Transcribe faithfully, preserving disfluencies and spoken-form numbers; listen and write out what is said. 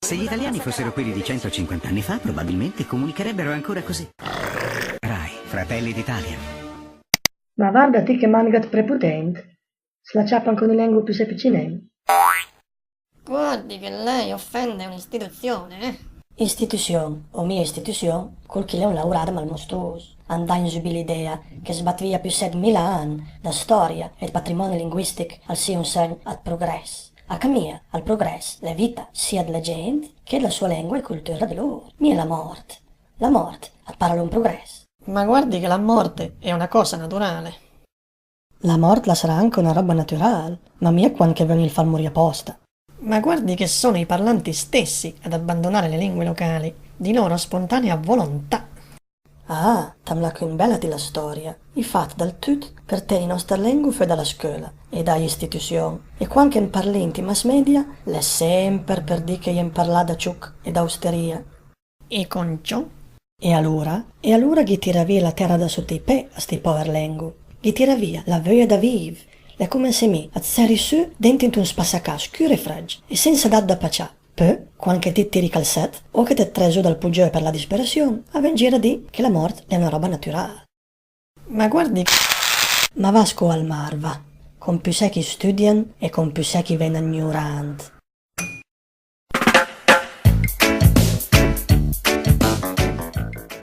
Se gli italiani fossero quelli di centocinquanta anni fa, probabilmente comunicherebbero ancora così. Rai, Fratelli d'Italia. Ma varda ti che mànega ed preputènt, s' la ciàpa anca öna lèngua püssè picinèn. Guardi che lei offende un'istituzione, eh? Istituzion, o mia istituzion, col chì l'è un laurà da malmostruus. An dà in zü bì l'idea che sbàt via püssè de mila ann da storia e de patrimoni linguistic al sia un segn ad prugress. A cà mia, al prugress, l'è vita sia de la gent che de la sua lengua e cultüra de lur. Mia la mort. La mort, al para l'è un prugress. Ma guardi che la morte è una cosa naturale. La mort la sarà anca una roba natüral, ma mia quand che vögn fal murì aposta. Ma guardi che sono i parlanti stessi ad abbandonare le lingue locali, di loro spontanea volontà. Ah, ta m'la cünt bèla ti la storia. I fat dal tüt per teni i noster lengui fö da la scöla e da i istituzion. E quand che en parlì int i mass media, l'è semper per dì che i en parlà da ciuc e da usteria. E con ciò? E alura? E alura ghi tira via la tera da sota i pè a sti pover lengui. Ghi tira via la vöia da viv. L'è cume se mi at seri sü dent int un spassacà scür e fragg e sensa dat da pacià. Pö, quand che ti tiri i calzett, o che te trè zü dal pugiö per la disperazion, a ven gir a dì che la mort l'è una roba natüral. Ma guardi che... Ma va a scola, Marva, con püssè ch'i stüdian e con püssè ch'i venen gnurant.